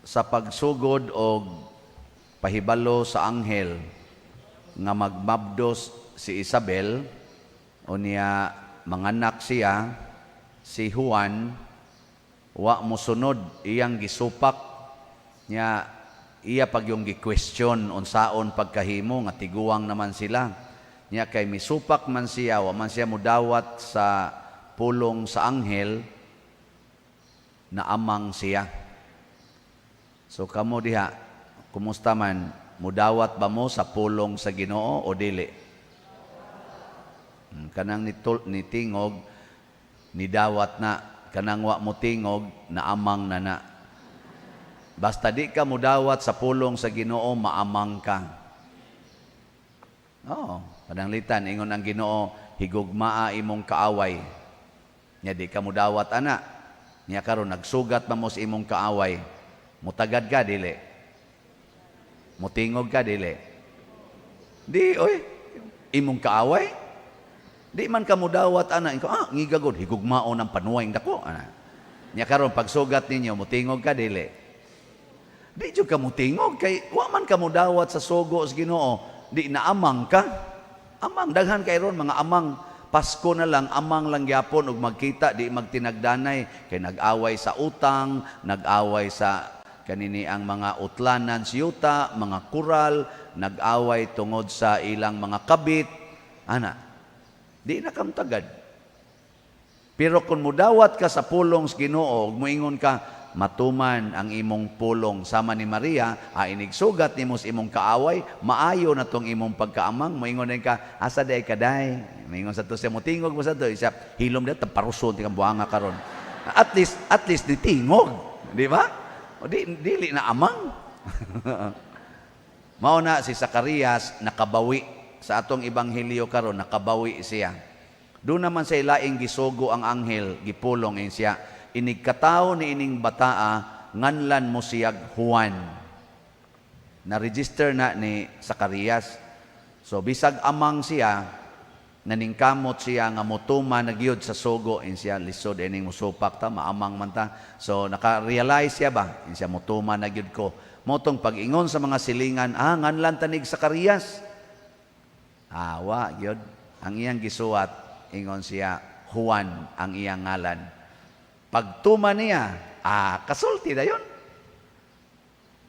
Sa pagsugod og pahibalo sa anghel nga magmabdos si Isabel, unya manganak siya, si Juan wa mosunod, iyang gisupak nya, iya pag yung gi-question unsaon pagkahimo nga tiguang naman sila. Nya kay misupak man siya, wa man siya mudawat sa pulong sa anghel, naamang siya. So kamo diha, kumusta man? Mudawat ba mo sa pulong sa Ginoo o dili? Kanang nitingog, nidawat na. Kanang wa mo tingog, naamang na na. Basta di ka mudawat sa pulong sa Ginoo, maamang ka. Oo, pananglitan ingon ang Ginoo, "Higugmaa imong kaaway." Nya di ka mudawat ana. Nya karon nagsugat ba mo sa imong kaaway? Mutagad ka, dili? Mutingog ka, dili? Di, oy. Imong kaaway? Di man ka mudawat ana. Ingon, "Ah, ngigagod, higugmaon ang panuway dako." Ana. Nya karon pagsugat ninyo, mutingog ka, dili? Di jud ka mutingog kay wa man ka mudawat sa sugo sa Ginoo. Di naamang ka. Amang daghan kay ron mga amang. Pasko na lang, amang lang gyapon og magkita, di magtinagdanay kay nag-away sa utang, nag-away sa kanini ang mga utlanan sa yuta, mga kural, nag-away tungod sa ilang mga kabit. Ana, di na kamtagad. Pero kung mudawat ka sa pulong sa Ginoo, ug moingon ka, "Matuman ang imong pulong," sama ni Maria, inig sugat nimo sa imong kaaway, maayo na tong imong pagkaamang, moingon din ka, "Asa day ka, day?" Moingon sa to siya, motingog mo sa to, siya, "Hilom day, taparuson ti kang buanga karon." At least nitingog, di ba? O di, dili na amang. Mao na si Zacarias nakabawi sa atong ebanghelyo karon, nakabawi siya. Doon naman sa ilaing gisugo ang anghel, gipulong in siya, "Inig katawo ni ining bataa, nganlan mo siyag Juan." Na-register na ni Zacarias. So bisag amang siya, naningkamot siya nga mutuman na gyud sa sugo in siya, "Lisod ining musupak ta, maamang man ta." So naka-realize siya ba? In siya, "Mutuman na gyud ko." Motong pag-ingon sa mga silingan, "Ah, nganlan tanig Zacarias." Awa gyud. Ang iyang gisuwat, ingon siya, "Juan ang iyang ngalan." Pagtuma niya, kasulti dayon.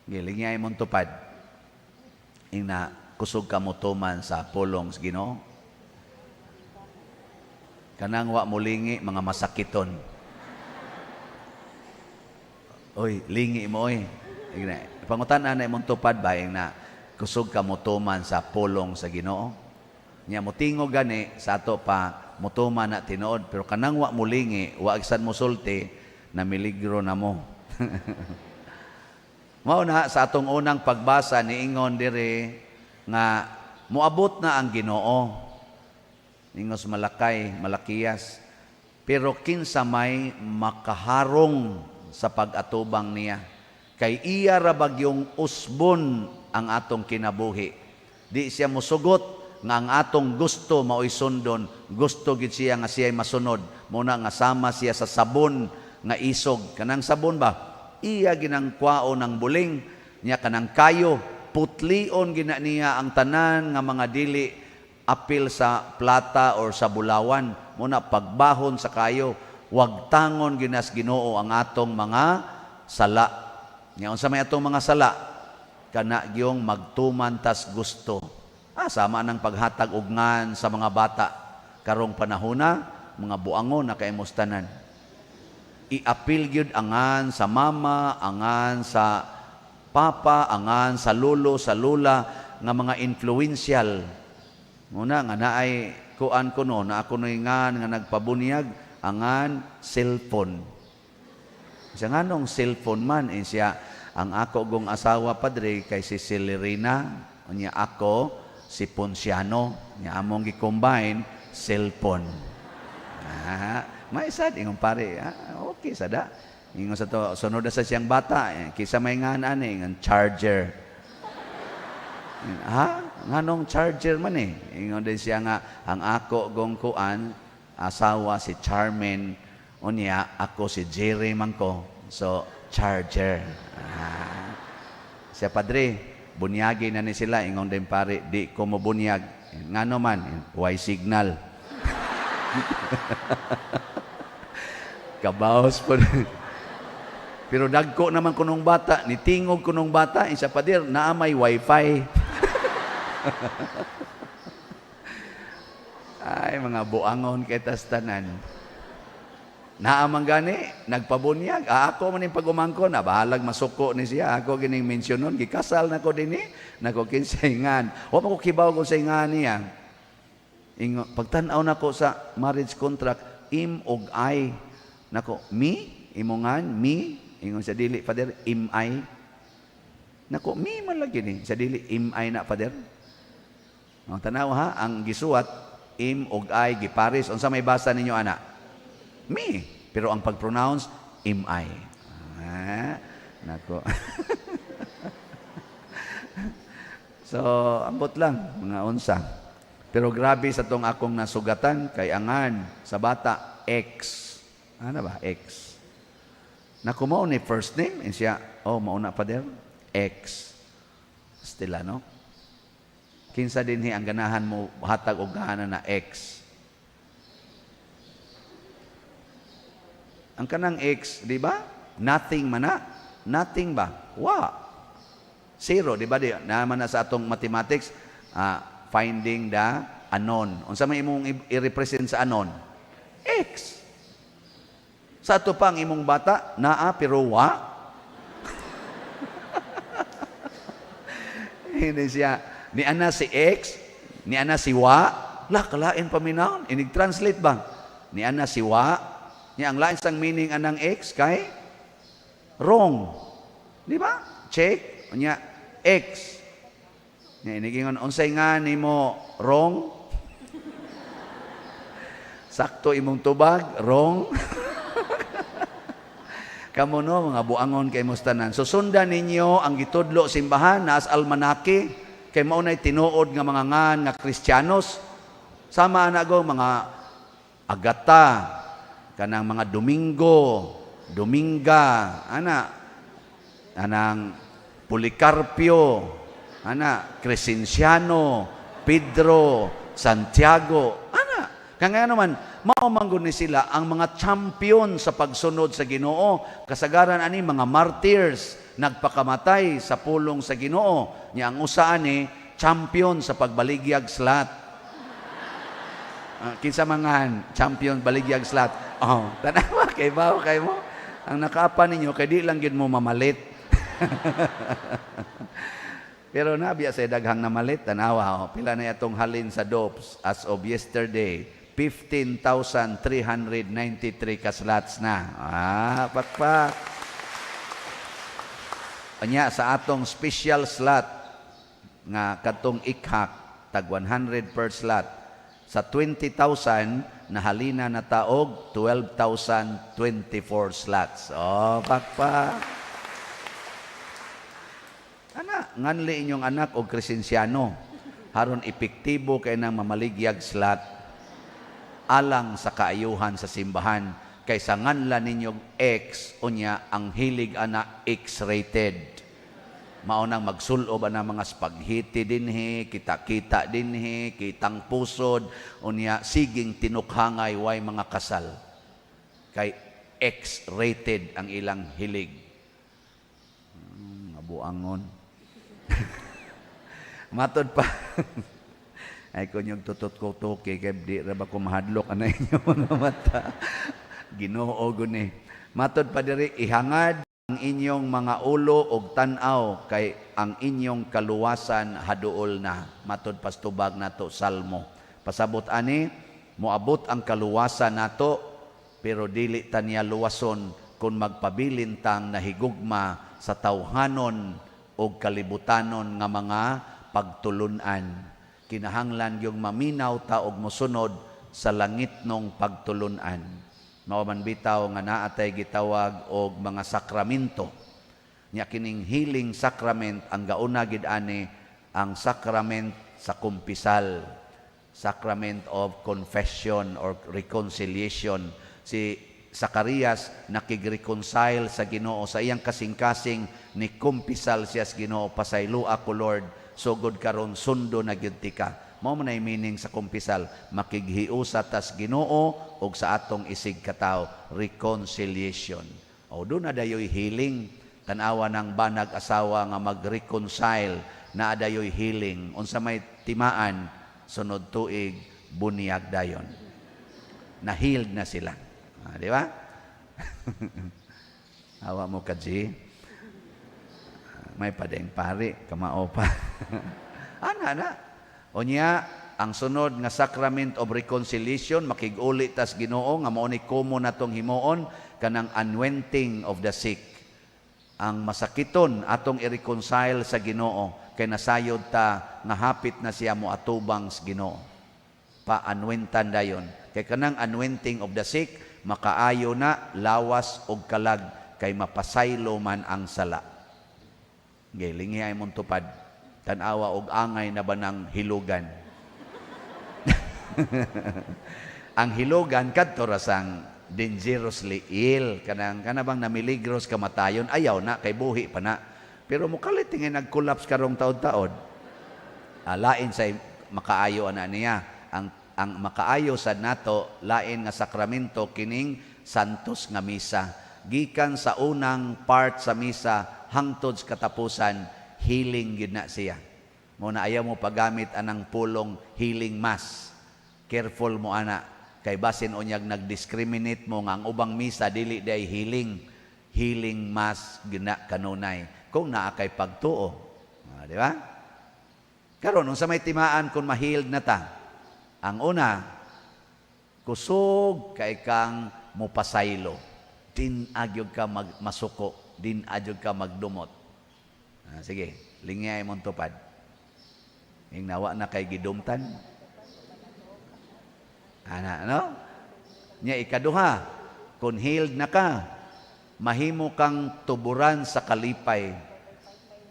Giling niya imong tupad. Ina, kusog ka motuman sa pulong sa Ginoo. Kanang wa molingi, mga masakiton. Oy, lingi mo oy. Ingna, pangutan-an na imong tupad ba na kusog ka motuman sa pulong sa Ginoo. Nya motingog gani sa ato pa, mutuman na tinuod, pero kanang wa molingi, wa sad mosulti, na miligro na mo. Mao na sa atong unang pagbasa, niingon diri nga moabot na ang Ginoo. Ingos Malakay, Malakiyas. Pero kinsa may makaharong sa pag-atubang niya? Kay iya ra bagyong usbon ang atong kinabuhi. Di siya musugot nga ang atong gusto mao'y sundon. Gusto gid siya nga siya'y masunod. Muna nga sama siya sa sabon nga isog. Kanang sabon ba? Iya ginang kwaon ng buling niya, kanang kayo putlion gina niya ang tanan nga mga dili apil sa plata or sa bulawan. Muna pagbahon sa kayo, wagtangon ginas Ginoo ang atong mga sala. Nya unsa may atong mga sala? Kana gyung magtuman tas gusto. Sama ng paghatag og ngan sa mga bata karong panahona, mga buangon na kay tanan. I-apil gyud angan sa mama, angan sa papa, angan sa lolo, sa lola nga mga influential. Muna nga naay kuan kuno na ako noy ngan nga nagpabunyag angan cellphone. Siya, "Nganong cellphone man?" Eh, siya, "Ang ako gong asawa, padre, kay si Celerina, unya ako si Ponciano, nya among gi-combine cellphone." Ah, may sad ingon pare, "Ah, okay sada." Ingon sa to, sunod na sa siyang bata, eh, kisa may ngan ani ingon charger. "Ha? Nganong charger man eh?" Ingon din siya nga ang ako gong kuan asawa si Charmaine, unya ako si Jerry man ko. So charger. Ah. Siya, "Padre, bunyagi na ni sila." Ingon din pare, "Di ko mo bunyag." "Ngano man?" "Way signal." Kabaos po. Pero dagko naman kunong bata, nitingog kunong bata, isa, "Pader, naa may wifi." Ay, mga buangon kay tas tanan. Naa man gani, nagpabunyag. Ah, ako man yung pag-umangkon, na bahalag masuko ni siya. Ako gining mensyonon, gikasal na ko dinhi, nako kinsay ngan. Wa pa ko kibaw kung say ngan niya. Ingo, pagtan-aw nako sa marriage contract, im og I. Nako, me, imongan, me, ingon sa, "Dili, Father, im I." Nako, me man lagi ni. Sa, "Dili, im I na, Father." Oh, tanaw ha, ang gisuwat, im og I, gipares. Unsa may basa ninyo ana? Me. Pero ang pag-pronounce, im I. Ah, nako. So, ambot lang, mga unsa. Pero grabe sa tong akong nasugatan, kay angan sa bata, X. Ano ba? X. Naku, mao ni first name? And siya, "Oh, mauna, Father. X." Stila, no? Kinsa dinhi ang ganahan mo hatag og gana na X? Ang kanang X, di ba? Nothing man na. Nothing ba? Wa. Zero, di ba? Di, naman na sa atong mathematics, finding the unknown. Unsa may imong i-represent sa unknown? X. Sa ato pang imong bata, naa pero wa. Hindi siya. Ni ana si X, ni ana si wa. La, kalain paminawon. Inig-translate ba? Ni ana si wa. Ni ang lain sang meaning anang X kay wrong. Di ba? Check. Unya, X. Nya inigingon, "Unsay nga nimo wrong? Sakto imong tubag, wrong." Kamo no, mga buangon kay tanan. So sundan ninyo ang gitudlo simbahan naas almanake kay mao nay tinuod nga mga ngan nga Kristiyanos. Sama ana go mga Agata, kanang mga Domingo, Dominga, ana anang Policarpio, ana Crescenciano, Pedro, Santiago, ana. Kaya nga naman, mao man gud ni sila ang mga champion sa pagsunod sa Ginoo. Kasagaran ani mga martyrs, nagpakamatay sa pulong sa Ginoo. Nya ang usa ani champion sa pagbaligyag slot. Kinsa mangan champion baligyag slot? Oh, tanawa kay bawo kay mo. Ang nakaapa ninyo kay di lang gid mo mamalit. Pero nabiya sa daghang namalit, tanawa oh, pila na atong halin sa dopes as of yesterday, 15,393 ka slots na. Ah, pakpak. Anya sa atong special slot nga katong ikhak tag 100 per slot sa 20,000 nahalina na taog 12,024 slots. Oh, pakpak. Ana, nganli inyong anak og Crescenciano. Haron epektibo kay nang mamaligyag slot alang sa kaayuhan sa simbahan kaysa nganla ninyong X, unya ang hilig ana X-rated. Mao nang magsulob ana mga spaghetti dinhi, kita-kita dinhi, kitang pusod, unya siging tinukhangay way mga kasal. Kay X-rated ang ilang hilig. Abuangon. Matod pa. Ay kung yung tutot ko tuki, kay di ra ba ko mahadlok ana inyo mga mata. Ginoo guni. Matod pa diri, ihangad ang inyong mga ulo og tan-aw kay ang inyong kaluwasan haduol na. Matod pas tubag nato Salmo. Pasabot ani, moabot ang kaluwasan nato pero dili ta niya luwason kung magpabilin tang nahigugma sa tawhanon og kalibutanon nga mga pagtulunan. Kinahanglan yung maminaw ta og mosunod sa langitnong pagtulunan. Mao man bitaw nga naa tay gitawag og mga sakramento. Nya kining healing sacrament ang gauna gid ani ang sacrament sa kumpisal, sacrament of confession or reconciliation. Si Zacarias nakig-reconcile sa Ginoo sa iyang kasing-kasing, ni kumpisal siya sa Ginoo, "Pasayloa ko, Lord, sugod karon sundo na gyud tika." Mao man ay meaning sa kumpisal, makighiusa tas Ginoo ug sa atong isig katawo, reconciliation. O doon na dayoy healing. Tanawa ng banag asawa nga mag-reconcile, na dayoy healing. Unsa may timaan, sunod tuig bunyag dayon. Na healed na sila. Ah, di ba? Awa mo ka, G. May padeng pari, kamao pa. Ana na. Unya, ang sunod nga sacrament of reconciliation, makig-uli tas Ginoo nga mao ni common natong himuon, kanang anointing of the sick. Ang masakiton atong i-reconcile sa Ginoo kay nasayod ta nga hapit na siya mo atubang sa Ginoo. Pa-anointan dayon. Kay kanang anointing of the sick, makaayo na lawas og kalag kay mapasaylo man ang sala. Gay lingi ay mong tupad. Tanawa og angay na ba ng hilugan. Ang hilugan kadto ra sang dangerously ill, kanang kana bang namiligros kamatayon, ayaw na kay buhi pa na. Pero mukalit nga nag-collapse karong taod-taod. Ah, lain sa makaayo ana niya. Ang makaayo sad nato, lain nga sakramento, kining Santos nga Misa. Gikan sa unang part sa misa hangtod sa katapusan, healing gyud na siya. Mo na ayaw mo paggamit anang pulong "healing mass". Careful mo ana kay basin unyag nag-discriminate mo nga ang ubang misa dili day healing. Healing mass gina kanunay kung naa kay pagtuo. Ah, di ba? Karon, unsa may timaan kung ma-healed na ta? Ang una, kusog kay kang mupasaylo. Din agyog ka masuko, din agyog ka magdumot. Ah, sige, lingay mong tupad. Ing nawa na kay gidumtan. Ana, no? Nya ikaduha, kung healed na ka, mahimo kang tuburan sa kalipay.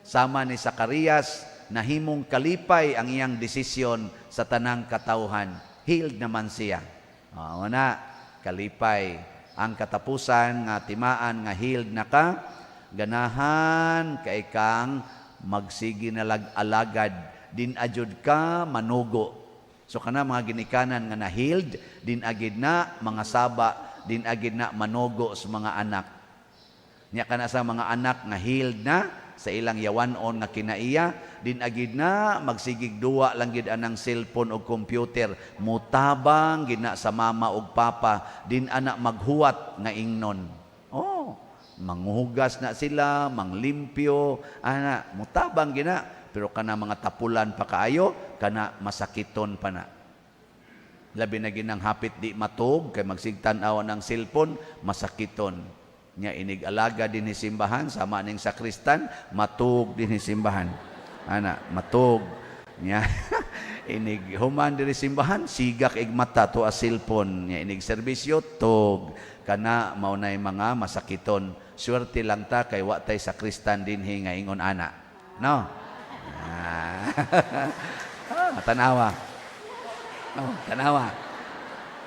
Sama ni Zacarias, nahimong kalipay ang iyang desisyon sa tanang katawhan. Healed naman siya. Oh, na, kalipay. Ang katapusan nga timaan nga healed na ka, ganahan kay kang magsigi na alagad, din ajud ka manugo. So kana mga ginikanan nga na healed, din agid na mga saba, din agid na manugo sa mga anak. Nya kana sa mga anak nga healed na sa ilang yawanon nga kinaiya, din agid na magsigig duwa lang gid anang cellphone o computer, mutabang gid na sa mama ug papa, din ana maghuwat nga ingnon. Oh, manghugas na sila, manglimpyo, ana, mutabang gina, pero kana mga tapulan pa kaayo, kana masakiton pa na. Labi na ginang hapit di matug kay magsigtan-aw ng cellphone, masakiton. Nya inig alaga din ni simbahan sama ning sakristan, matug din ni simbahan. Ana, matug. Nya inig human diri simbahan, sigak ig mata to a cellphone. Nya inig serbisyo tug. Kana mao nay mga masakiton. Swerte lang ta kay wa tay sakristan dinhi nga ingon ana. No? Ah, tanawa. Oh, tanawa.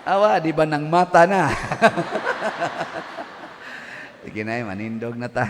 Awa, di ba nang mata na? Sige na, manindog na ta.